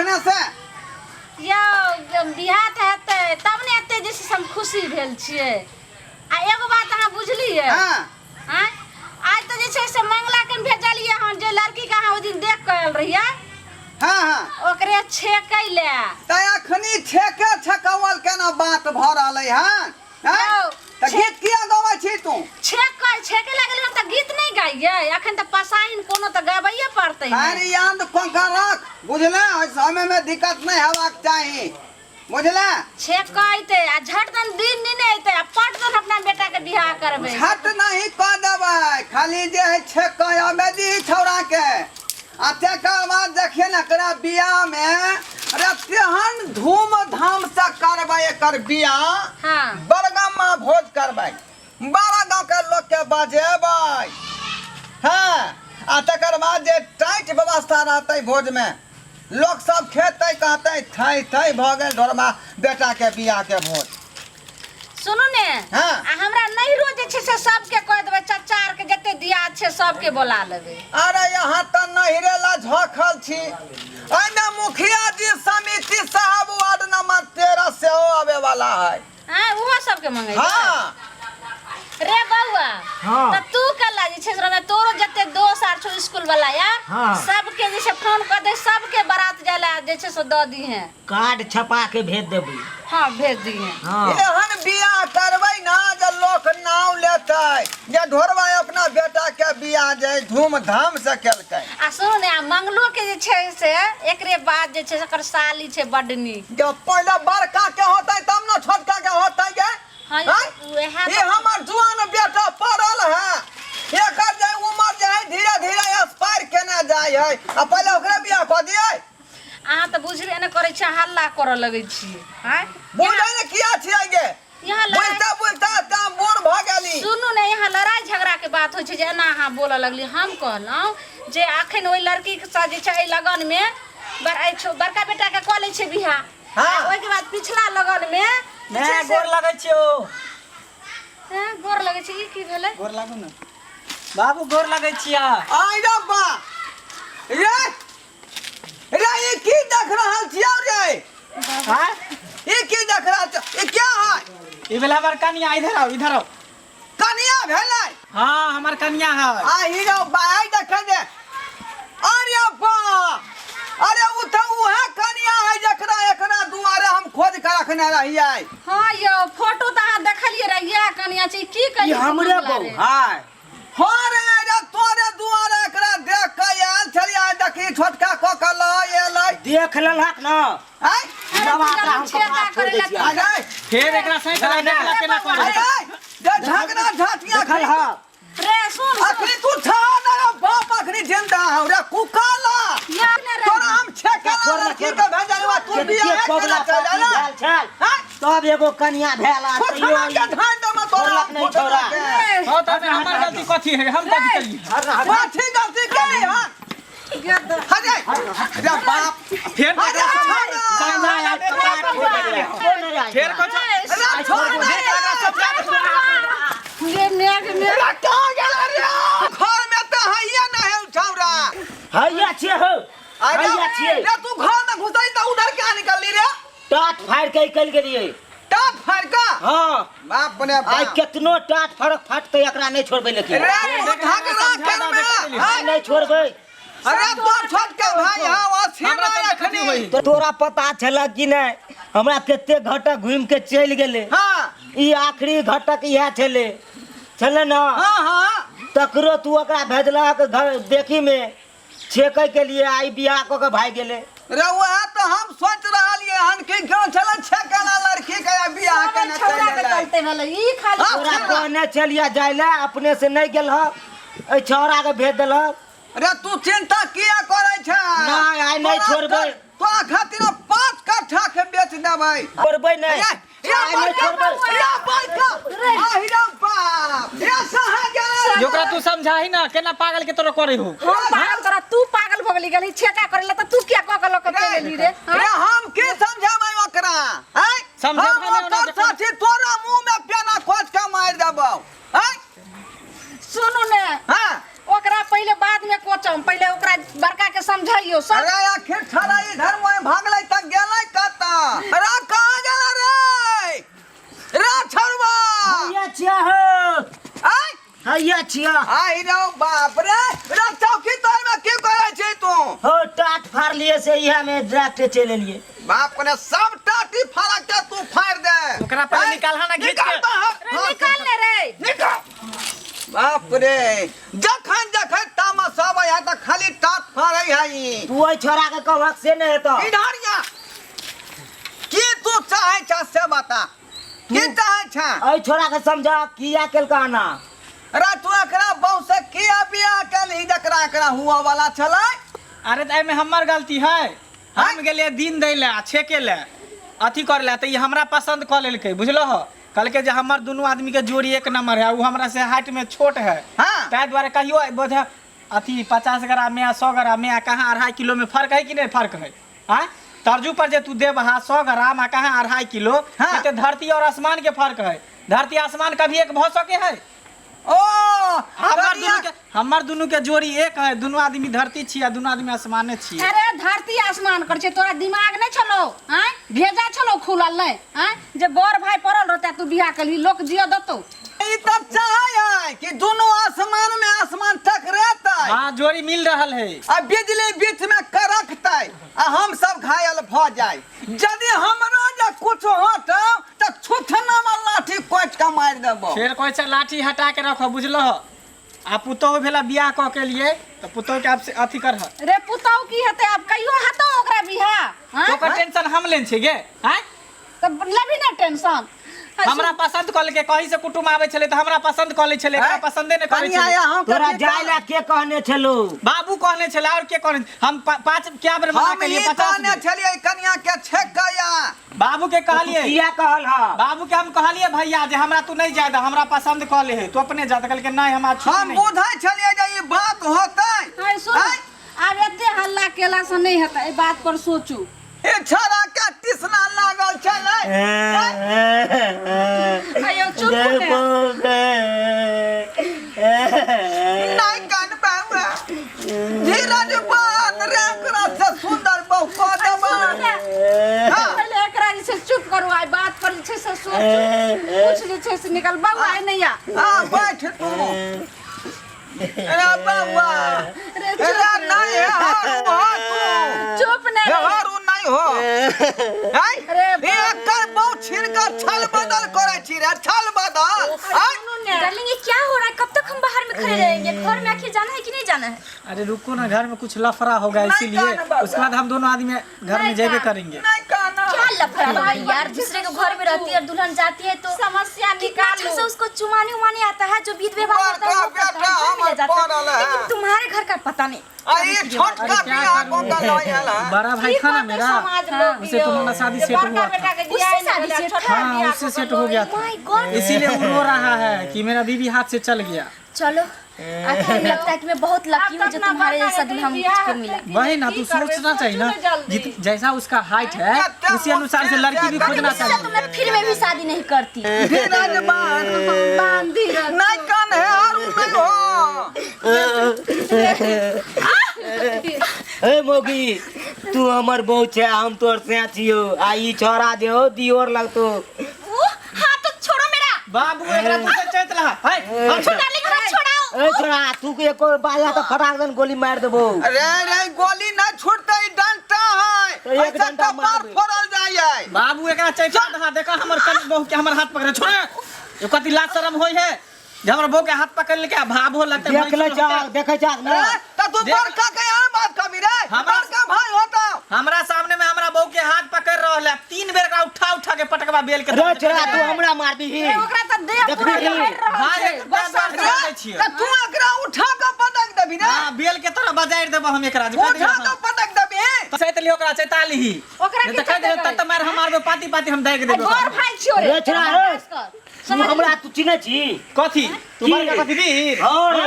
अखने से यौ बियाह तऽ हेतै तब ने एते जे छै से हम खुशी भेल छियै आ एगो बात अहाँ बुझलियै हाँ आँय आइ तऽ जे छै से मंगला के भेजलियै हन जे लड़की के अहाँ ओहि दिन देख कऽ आयल रहियै हाँ हाँ ओकरे छेकै लए तऽ अखनी छेके छकौल केना बात भऽ रहलै हन आँय? यौ, तऽ गीत किया गबै छी तू छेकै छेके लागल हन तऽ गीत नहि गाइयै अखन तऽ पसाहिन कोनो तऽ गाबैये पड़तै ने। अरे याद कऽ के रख बुझले ओहि समय में दिक्कत नहीं हेबाक चाही बुझले छेकैते आ झट दन दिन निने अयतै आ पट दन अपना बेटा के बियाह करबै झट नहीं कऽ देबै खाली जे है छेकै अबे दी छौड़ा के आ तकर बाद देखिए ने एकरा बियाह में अरे तेहन धूम धाम से करबै एकर बियाह हाँ बड़गामा भोज करबै बारह गाँव के लोग के बजेबै हाँ आ तकर बाद जे टाइट व्यवस्था रहतै भोज में लोग सब खेतै कहतै थै थै भऽ गेल ढोरबा बेटा के बियाह के भोज सुनू ने हाँ। आ हमरा नैहरो जे छै से सबके कह देबै चचा आर के जते दियाद छै सबके बोला लेबै अरे यहाँ तऽ नहिरे ला झखल छी एहिमे मुखिया जी समिति साहब वार्ड नंबर 13 सेहो आवे वाला है हाँ ओहो सबके मंगेबै हाँ रे बौआ हाँ। तऽ तू कला जे छै से तोरो जते दोस्त आर छौ स्कूल वाला यार हाँ। सबके जे छै फोन कर दे सबके बारात जाय ला जे छै से दऽ दीहे कार्ड छपा के भेज देबै हाँ भेज दीहे हाँ एहन बियाह करबै ना जे लोक नाव लेतै जे ढोरबा अपना बेटा के बियाह जे धूमधाम से केलकै आ सुनू ने आ मंगलो के जे छै से एकरे बाद जे छै से एकर साली छै बड्ड नीक जब पहिले बड़का के होतै तब ने छोटका के होतै गे हाँ आँय? उएह ई हमर जुआन बेटा पड़ल है एकर जे उमर जे है धीरे धीरे एक्सपायर केने जाइ है आ पहिले ओकरे बियाह कऽ दियै अहाँ तऽ बुझबे नहि करै छियै हल्ला करऽ लगै छियै आँय बुझै ने किया छियै गे यहाँ लड़ाई बुझते बुझते तऽ बूढ़ भऽ गेली सुनू ने यहाँ लड़ाई झगड़ा के बात होइ छै जे एना अहाँ बोलऽ लगली हम कहलहुँ जे अखन ओहि लड़कीके साथ जे छै एहि लगनमे बड़का बेटाके कऽ लै छै बियाह हाँ। आ ओहिके बाद पिछला लगनमे जे ने छै से- गोर लगै छियौ हैं, गोर लगै छै ई की भेलै गोर लागू ने बाबू गोर लगै छिया आइ रे बा रे रे ई की देख रहल छियौ रे हाँ ई की देख रहल छियौ ई क्या है ई भेला हमर कनिया इधर आओ इधर आओ कनिया भेलै हाँ हमर कनिया है आ हीरो बाई देखे दे अरे बा अरे उ तऽ उहे कनिया है जकरा एकरा दुआरे हम खोज के रखने रहियै हाँ यौ फोटो तऽ अहाँ देखलियै रहियै कनिया छै की ई कहियै हमरे बहू है हाँ रे रे तोरे दुआरे एकरा देख के आयल छलियै देखी छोटका कऽ के लऽ एलै देख लेलक न आँय? दबा के हम कपड़ा छोड़ दै छियै अरे फेर एकरा सही तरह देखला केना करे अरे जे झगड़ा झाटिया देखल ह रे सुन अखनी तू छा ना रे बाप अखनी जिंदा हौ रे कुकाला या ने रे तोरा हम छेका लड़की के भेजलवा तू बियाह के केना कोबला चल पाती जाला भेल छल हाँ? तब एगो कनिया भेल आ तैयो छोटना के ध्यान दे तोरा छोड़लक नहीं छौड़ा। हाँ तब हमर गलती कथी है हम कथी करिए कथी गलती केली हन अरे अरे बाप फेर अरे छोड़ फेर कुछ अरे छोड़ ना गे मेघ मेघ अरे कहाँ गेल रे घर में तऽ हैया ना है छौड़ा हैया छियै हो अरे हैया छियै रे तू घर में घुसई तऽ उधर क्या निकलली रे टाट फाड़ के निकलि गेलियै टाट फाड़ का हाँ बाप रे आइ बाप केतनो टाट फड़क फाटतै एकरा नहि छोड़बै लेकिन रे तू झगड़ा कर में आइ नहि छोड़बै अरे तोर छोट के भाई हाँ वो हमरा छीना चलते कथी अखनी होई तो तोरा पता छलक कि नहि हमरा कते घटक घुमि के चलि गेलै हाँ ई आखिरी घटक इएह छलै छलै ने हाँ हाँ तकरो तू ओकरा भेजलक घर देखी में छेकै के लिए आई बियाह कऽ के भागि गेलै रे वह तो हम सोच रहलिए हन कि क्यों चल छेकला लड़की के बियाह केने छौड़ा चल के गेलै चलते भेलै ई खाली हाँ, तोरा कहने चलिया जाय लए अपने से नहि गेल हक एहि छौड़ा के भेज देलक रे तू चिंता किया करै छै नहि, आइ नहि छोड़बै। तोरा खातिर हम 5 कट्ठा के बेच देबै छोड़बै नहि या या आइ नहि बड़का छोड़बै या बड़का आहि रे बाप या सहा गेल ओकरा तू समझाही ना केना पागल के तोरा करे हो हम पागल तोरा तू पागल भऽ गेली गेली छेका करे ला तऽ तू किया कऽ के लऽ के चलि एली रे रे हम की समझाबै ओकरा आँय समझेबै हम नहि ओना ओकर जखन- साथी तोरा मुंह में पेना खोज के मारि देबौ आँय सुनू ने हाँ ओकरा पहिले बाद में कोचम पहिले ओकरा बड़का के समझाइयो सब अरे आखिर छड़ा इधर मोहे भागल हैया छिया। आई रो बाप रे, रे चौकी तोर में की करै छी तू? हो टाट फाड़ लिए से इहा में डायरेक्ट चलि एलिए। बाप ने सब टाटी फाड़ा के तू फाड़ दे। ओकरा पहिले निकालहा ना घीच के। निकाल बाहर। रे निकाल ले रे। निकाल। बाप रे, जखन जखन तामस आबै है तऽ खाली टाट फाड़ै है ई। तू ओहि छोरा के कहबक से नहि हेतौ। इधर या की तू चाहै छ से बता, की चाहै छ? एहि छोरा के समझा किया केलका ना। अरे तू एकरा बहु से किया बियाह केलही जकरा एकरा हुआ वाला छलै? अरे तऽ एहिमे हमर गलती है। हम गेलियै दिन दै लए आ छेके लए अथी कर लए, तऽ ई हमरा पसन्द कऽ लेलकै, बुझलहो? कहलकै जे हमर दुनू आदमी के जोड़ी एक नंबर है, ओ हमरा से हाइट में छोट है। हाँ। ताहि दुआरे कहियो बोझ अथी 50 ग्राम में आ 100 ग्राम में आ कहाँ 2.5 किलो में फर्क है कि नहीं फर्क है? आँय तरजू पर जे तू देबहा 100 ग्राम आ कहाँ 2.5 किलो। हाँ। ते धरती और आसमान के फर्क है। धरती आसमान कभी एक भऽ सके है? ओ हमर दुनू के, हमर दुनू के जोड़ी एक है। दुनू आदमी धरती छी आ दुनू आदमी आसमाने छी। अरे धरती आसमान कर छै, तोरा दिमाग नहि छलो? आँय भेजा छलो खुलल नहि? आँय जे बड़ भाई पड़ल रहता तू बियाह कलही, लोक जिय देतौ। ई तऽ चाहै है कि दुनू आसमान में आसमान टकरेतै। हाँ जोड़ी मिल रहल है। आ बिजली बीच में करकतै आ हम सब घायल भऽ जाय। यदि हमरा जे कुछ होतौ तऽ छुथना में लाठी कोचि के मारि देबौ। फेर कहै छै लाठी हटा के रखो, बुझलहो? आ पुतोहु भेला बियाह कऽ के लिए तऽ पुतोहु के आब से अथी करह। रे पुतोहु की हेतै आब, कहियो हेतौ ओकरा बियाह? हाँ? ओकर टेंशन हम लेन छी गे। आँय तऽ लेबही ने टेंशन? हमरा पसंद कऽ लेलकै, कहीं से कुटुम आबै छलै तऽ हमरा पसंद कऽ लै छलै, एकरा पसंदे नहि करै कनिया छलै। अहाँ तोरा जाय ला के कहने छलौ? बाबू कहने छलै और के कहने? हम पाँच क्या बेर मना हम केलियै, ई 50 कहने बेर। छलियै कनिया के छेकैया। बाबू के कहलियै। किया कहल हा? बाबू के हम कहलियै भैया जे हमरा तू नहीं जाय दे, हमरा पसंद कऽ ले है, तू अपने जा। तऽ कहलकै नहीं हमरा छुट्टी हम नहीं। बुझै छलियै जे ई बात होतै। हाय सुन, आब एते हल्ला केला से नहीं हेतै, एहि बात पर सोचू। ई छोरा के तिसना लागल छलै। अयो चुप ने। नहीं कान बाबा, धीरज बात रे, एकरा से सुंदर बहु कऽ देबै। हाँ। पहिले एकरा जे छै चुप करू, आइ बात पर जे छै से सोचू, कुछ जे छै से निकल। बौआ आइ नहीं आ। हाँ बैठ तू। अरे बौआ, रे चुप अरे रे। नहीं हे हरू हो तू। चुप ने हे रे। हरू नहीं हो। आय अरे बाप। एकर बहु छीन के छल बदल करै छी रे, छल बदल। आय सुनू ने। डार्लिंग ये क्या हो रहा है? कब तक हम बाहर में खड़े रहेंगे? घर में आखिर जाना है कि नहीं जाना है? अरे रुको ना, घर में कुछ लफड़ा होगा नहीं इसीलिए कहना बाबा। उसके बाद हम दोनों आदमी घर में नहीं जेबे कहना। करेंगे। नहीं कहना। क्या लफड़ा हो गई यार, दूसरे के घर में रहती है और दुल्हन जाती है तो समस्या कितना अच्छा निकालू। से उसको चुमाने उमाने आता है, जो विध व्यवहार होता है वो बड़का करता है, बेटा घर मिल हमर जाता पड़ल है। है। लेकिन तुम्हारे घर का पता नहीं। आ ई छोटका अरे क्या बियाह करूं? कऽ के लऽ आयल है। बड़ा भाई की था ना कहतै मेरा, समाज लोग उसे यौ? तुम्हारा शादी जे सेट बड़का हुआ था। बेटा के उससे बियाह शादी नहि भेलै, सेट छोटका हाँ बियाह उससे कऽ सेट के हो गया था, my God. इसीलिए वो रो रहा है कि मेरा बीवी हाथ से चल गया। चलो आखिर लगता है कि मैं बहुत लकी हूँ जो तुम्हारे जैसा दुल्हा मुझको मिला। वही ना, तू की करबै? सोचना चाहिए ना, सोचू ने जल्दी। जैसा उसका हाइट है कते उसी अनुसार से लड़की भी खोजना उससे चाहिए। तो मैं फिर में भी शादी नहीं करती। धीरज बान बांधी रख। नहीं कान है हरू नहीं हो। ए मोगी, तू हमर बहू छै, हम तोर से छियो, आ ई छोरा जे हो दियोर लगतो। वो हाथ तो छोड़ो मेरा। बाबू एकरा तू से चैत रहा है। डार्लिंग हाथ छोड़ाओ। ए छोरा, तू के एको बाजा त फटाक दन गोली मार देबो। अरे रे गोली नहीं छूटते, ई डंडा है। तो एक ऐसे डंडा कपार मारबै। फोड़ल जाइ है। बाबू एकरा चैत रहा, देखा हमर कन बहू के हमर हाथ पकड़े छोड़े, यो कति लाज शरम होय है जे हमर बहू के हाथ पकड़ लेके आ भाव हो लगते। देख ले चाक, देखे चाक ना। अरे, त तू देख। बड़का के यहाँ बात कभी रे, बड़का भाई होता। हमरा सामने में हमरा बहू के हाथ पकड़ रहल है, 3 बेर एकरा उठा उठा के पटकवा बेल के रे छोरा, तू हमरा मारबी। ए, ओकरा तऽ देह देखबी पूरा ही। जरि रहल भाई, छै। एक गुस्सा बार से। कर दै छियै। त तू एकरा उठा के पटक देबी रे। हां बेल के तरह बजारि देबो हम एकरा। जे उठा के पटक देबी। चैत लियो ओकरा, चैता लिही। ओकरा नहीं की तऽ कहि देबै चैतेबै? तत मार हम मारबै, पाती पाती हम दागि आ देबै। गोर भाई छियो रे। रे छोरा, रे। तू हमरा तू चिन्है छी? कथी तू की? बड़का कथी वीर? हाँ रे।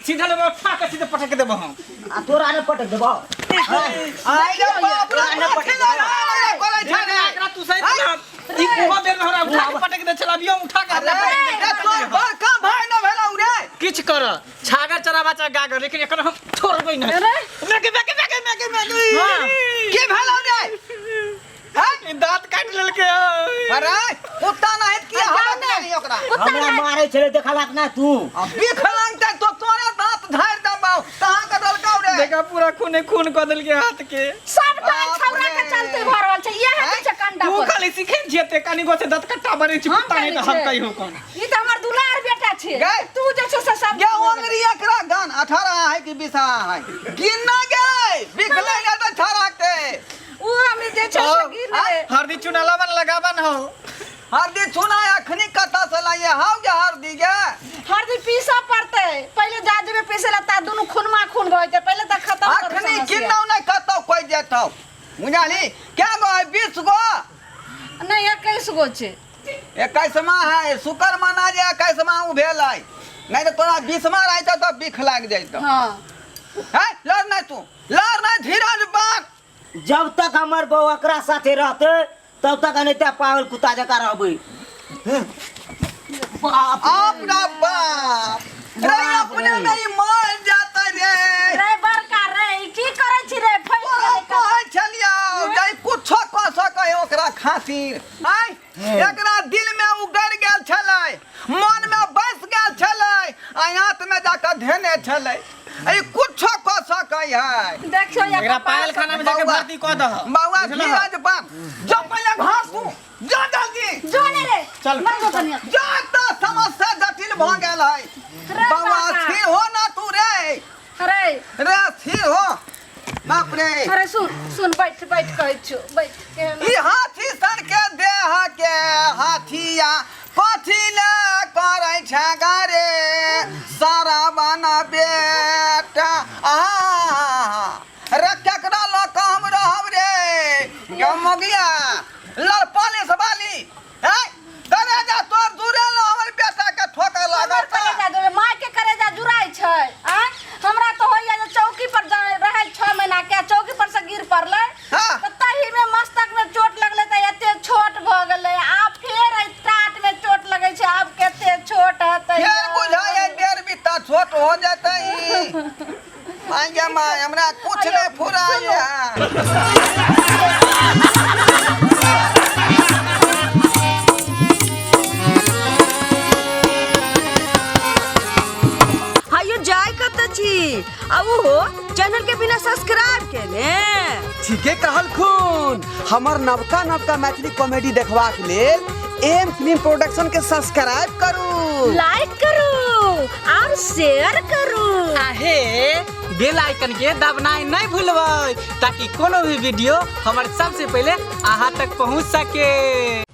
सीधा लेबै उठा के सीधे पटक देबो हम। आ तोरा ने पटक देबो। आई रे बाप रे, तोरा ने पटक कथी देबो। लड़ाई करै छै रे? एकरा तू सही ना, ई उहो बेर में हमरा उठा के पटक दे छल, अभियो उठा के हमरा अरे, पटक रे दे। तोर बड़का भाई न भेलौ रे। किछ कर छागर चराबा चाहे गागर, लेकिन एकर हम छोड़बै नहि। अरे Maggi Maggi Maggi Maggi Maggi. हाँ। की भेलौ रे? हैं? ई दांत काटि लेलकै। अरे कुत्ता नहीं किया जाओ हवा ने। नहीं ओकरा। ओकरा। हमरा मारै छलै देखलक ना तू। आ बिख लगतै तो तोरे दांत धारि देबौ। कहाँ के देलकौ रे? देखा, पूरा खूने खून कऽ देलकै हाथ के। सबटा बाप छौड़ा के रे। चलते भऽ रहल छै इएह जे छै कंडा तू पर। खाली सीखे जेते कनी गो से दतकट्टा बनै छै हम कुत्ता नहीं करै तऽ हम छियै। कहियो कोन। ई तऽ हमर दुलार बेटा छै। गै। तू जे छै से सब गे ओंगरी एकरा गान 18 है कि 20 है? गिनना गे बिख लागि जेतै छौड़ा के। उ हम जे छै से गिर ले। हरदी चूना लबन लगाबन हो। हरदी चूना अखनी कतऽ से लाइए हौ गे हरदी गे? हरदी पीसऽ पड़तै पहिले, जा जेबै पीसे ला ता दुनू खूनमा खून भऽ जेतै। पहिले तऽ खतम करू अखनी समस्या। किन्नौ नहि कतौ कोइ जेतौ, बुझलही? कै गो है? 20 गो? नहि, 21 गो छै। 21मा है। शुक्र मना जे 21मा उ भेल है, नहि तऽ तोरा 20मा रहतौ तऽ बिख लागि जैतौ। हँ। है लड़ नहि, तू लड़ नहि, धीरज बाँध। जब तक हमर बहू एकरा साथे रहते तब तक एनाहिते पागल कुत्ता जकाँ रहबै। बाप रे। अपना बाप रे, अपने में ही मर जाता रे। रे बड़का रे, ई की करै छी रे? फैस तोरा गेलै कतऽ? कहै छलियौ जे कुछो कऽ सकै ओकरा खातिर। आँय, एकरा दिल में उगड़ गेल छलै, मन में बस गेल छलै आ आंत में जाकऽ धेने छलै। ई कुछो कऽ सकै है। देखियौ एकरा पागल खाना में जाके बौआ। भर्ती कऽ दह। बौआ। बुझलह? धीरज बाप, जो पहिले घर तू जा जल्दी। जो ने रे। चल। मर जो कनिया। जा तऽ समस्या जटिल भऽ गेल है। रे बौआ, बाबा। स्थिर हो ना तू रे। अरे। रे स्थिर हो, बाप रे। अरे सुन सुन, बैठ बैठ, कहै छियौ बैठ। केहन ई हाथी सन के देह के हाथिया कथी ले करै छै रे सारा बना बेटा? आ रे केकरा लऽ कऽ हम रहब रे? गे मगिया लड़ पुलिस वाली हैं करे जा तोर दूरे लो हमर बेटा के ठोकर हमर लागत। कलेजा जुड़े, माय के कलेजा जुड़ाइ छै। आँय, हमरा तऽ होइया जे चौकी पर रहै 6 महीना के, चौकी पर से गिर पड़लै तऽ तही में मस्तक में चोट लगलै तऽ एते छोट भऽ गेलै। आब फेर एहि टाट में चोट लगै छै, आब कते छोट हेतै? फेर बुझाइ डेढ़ बीता छोट हो जेतै। माय गे माय, हमरा कुछ नहि फुराइया। हायो, जाय कतऽ छी आ ओहो चैनल के बिना सब्सक्राइब केने? ठीके कहलखुन। हमर नवका नवका मैथिली कॉमेडी देखबाक लेल एम फिल्म प्रोडक्शन के सब्सक्राइब करू, लाइक करू और शेयर करू। आहे बेल आइकन के दबनाइ नहीं भूलबै ताकि कोनो भी वीडियो हमर सबसे पहले अहाँ तक पहुँच सके।